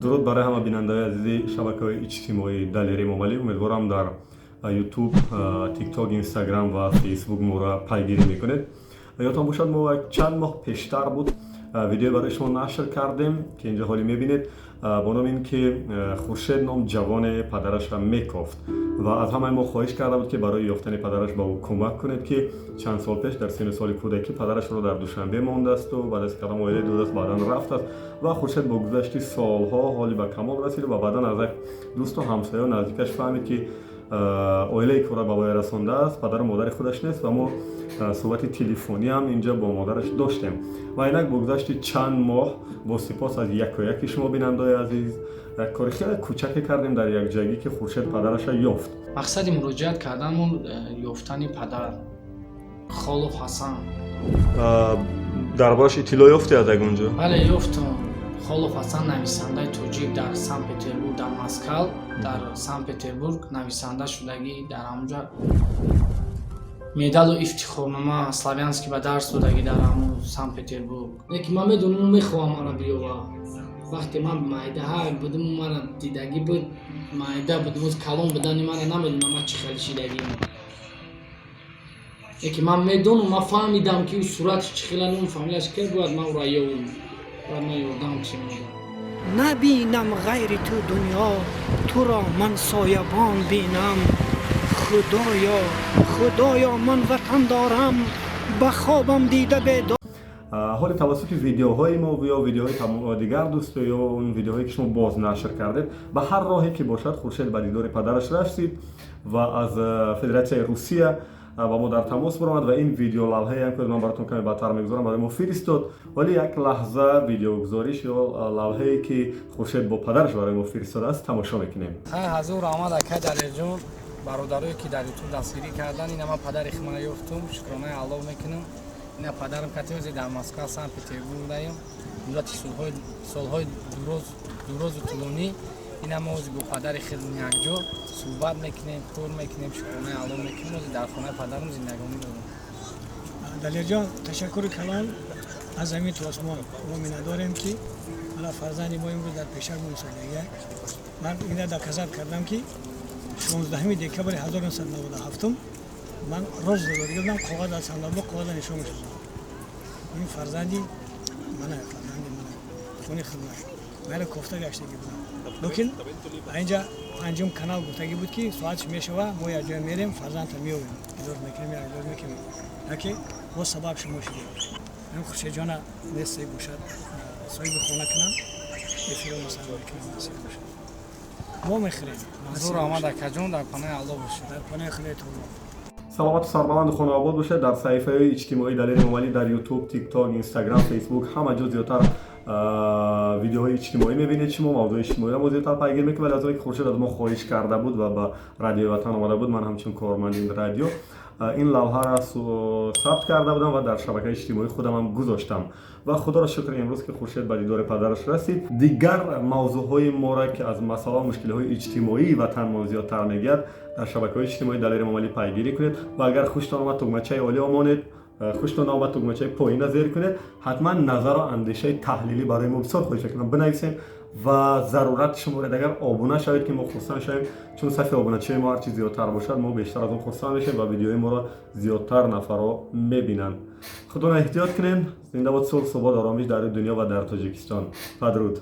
Дуруд барои ҳама бинандаҳои азизи шабакаҳои иҷтимоии Далери Эмомалӣ. Умедворам, дар Ютуб, Тикток, Инстаграм ва Фейсбук моро пайгирӣ мекунед. Ёдтон бошад, мо чанд моҳ пештар буд, видеое барои шумо нашр кардем, ки инҷо ҳолӣ мебинед, бо номи ин ки Хуршед ном ҷавоне падарашро мекофт ва аз ҳамаи мо хоҳиш карда буд, ки барои ёфтани падараш ба ӯ кӯмак кунед, ки чанд сол пеш дар синну соли кӯдакӣ падарашро дар Душанбе мондаасту баъд аз кадом оилаи дудааст, баъдан рафтааст. Ва Хуршед бо гузашти солҳо ҳоли ба камол расид ва баъдан аз як дӯсту ҳамсояу наздикаш фаҳмид, ки оилае ки ӯро ба воя расондааст, падару модари худаш нест. Ва мо суҳбати телефонӣ ҳам инҷа бо модараш доштем. Ва инак, бо гузашти чанд моҳ, бо сипос аз яку яки шумо, бинандаои азиз, як кори хеле кӯчаке кардем дар якҷоягӣ, ки Хуршед падараша ёфт. Мақсади муроҷиат карданмон ёфтани падар Холов Ҳасан. Дар бораш иттилоъ ёфтӣ аз ягон ҷо? Бале, ёфтам. Холов Ҳасан, нависандаи тоҷик, дар Санкт Петербург, дар Москав, дар Санкт Петербург нависанда шудагӣ, дар ҳамонҷа медалу ифтихорнома Славянский ба дарс додагӣ дар ҳамун Санкт Петербург. Лекин ман медонам, мехоҳам мара биёва. Вақте ман майдаҳа будум, мара дидагӣ буд, майда будум, калон будани мара намедонам, ман чӣ хел шидагӣ. Лекин ман медонам, ман фаҳмидам, ки ӯ сурати чӣ хела, нум, фамилияш ке. Бояд ман ӯро ёвам, бояд ман ёрдам кишам. Набинам ғайри ту дунё, туро ман соябон бинам. Худоё, Худоё, ман ватан дорам, ба хобам дида бедор. Ҳоли тавассути видеоҳои мо ё видеоҳои дигар дӯсто ё он видеоҳое, ки шумо боз нашр кардед, ба ҳар роҳе ки бошад, Хуршед ба дидори падараш расид ва аз Федератсияи Русия ба мо дар тамос баромад ва ин видеолавҳаеам, ки ман баротон каме баъдтар мегузорам, барои мо фиристод. Вале як лаҳза видеогузориш ё лавҳае, ки Хуршед бо падараш барои мо фиристодааст, тамошо мекунем. Ҳазор раҳмат, акай Далерҷон, бародарое, ки дар Ютуб дастгирӣ кардан. Ина ман падари химара ёфтум, шукронаи Аллоҳ мекунам. Ина падарам катиози дар Москва, Санкт Петербург будаем муддати солҳои дурозу тӯлонӣ. Ина мо ози бо падари худ якҷо суҳбат мекунем, кор мекунем, шукронаи Аллоҳ мекунем. Ози дар хонаи падарам зиндагонӣ дорем. Далерҷон, ташаккури калон аз замин то осмон. Мо миннатдорем, ки ала фарзанди мо имрӯз дар пешак мо истодага. Ман ина доказать кардам, ки 16 декабри 1997 ман роз додага будам, коғаз аз сандалба, коғаза нишон мешудам. Ин фарзанди мана, фарзанди мана, хуни хидмат майра кофта гаштагӣ будам. Лекин инҷа панҷум канал гуфтагӣ буд, ки соатш мешава, мо якҷоя мерем, фарзандта меёбем, дидор мекунем, якдор мекунем. Яке боз сабаб шумо шудем. Ин Хуршедҷона несте бошад, соҳиби хона кунам, эфиро масалан мекунам, насиб бошад, мо мехӯрем. Ҳазор раҳмат, акаҷон, дар паноҳи Аллоҳ бошед. Дар паноҳи Худои таоло. Саломату сарбаланду хонаобод бошед. Дар саҳифаҳои иҷтимоии Далери Эмомалӣ дар Ютуб, Тикток, Инстаграм, Фейсбук, ҳама ҷо зиёдтар видеоҳои иҷтимоӣ мебинед. Шумо мавзӯи иҷтимоиро мо зиёдтар пайгир мекунем. Вале аз оне ки Хуршед аз мо хоҳиш карда буд ва ба Радиои Ватан омада буд, ман ҳамчун корманди ин радио ин лавҳаро сабт карда будам ва дар шабакаи иҷтимоии худамам гузоштам. Ва худоро шукр, имрӯз ки Хуршед ба дидори падараш расид. Дигар мавзӯъҳои моро, ки аз масъала мушкилиҳои иҷтимоии ватанмон зиёдтар мегӯяд, дар шабакаҳои иҷтимоии Далери Эмомалӣ пайгирӣ кунед. Ва агар хуштон омад, тугмачаи олӣ омонед, хуштон омад, тугмачаи поина зер кунед. Ҳатман назару андешаи таҳлилӣ барои мо бисёр хоҳиш мекунам, бинависем. Ва зарурат шуморед, агар обуна шавед, ки мо хурсанд шавем, чун сафи обуначиҳои мо ҳарчи зиёдтар бошад, мо бештар аз он хурсанд мешавем ва видеои моро зиёдтар нафарҳо мебинанд. Худоро эҳтиёт кунем. Зинда бод сулҳ, субот, оромиш дар дунё ва дар Тоҷикистон. Падруд.